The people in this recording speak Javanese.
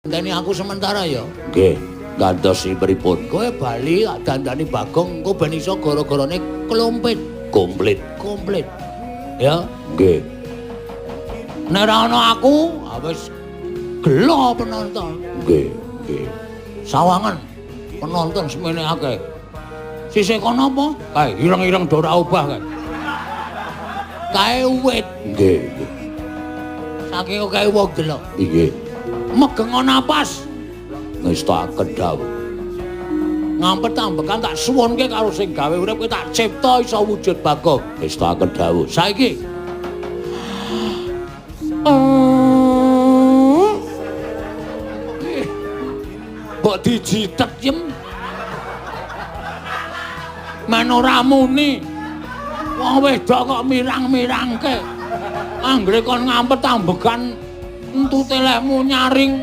Ngenteni aku sementara ya. Nggih, gantosi pripun? Kowe bali tak dandani Bagong engko ben iso gara-garane klompit, komplit, komplit. Ya, nggih. Nek ora ana aku, ah wis gelo penonton. Nggih, nggih. Sawangan penonton semene akeh. Sisih kono apa? Kae ireng-ireng do ora obah kae. Kae wit. Nggih, nggih. Saking akeh wong delok. Nggih. Megengo napas. Ngestakaken dawuh. Ngampet ambekan tak suwunke karo sing gawe urip kowe tak cipta iso wujud Bagong. Ngestakaken dawuh. Saiki. Mbok dijitek yem. Men ora muni. Wong wedok kok mirang-mirangke. Anggere kon ngampet ambekan entute lehmu nyaring.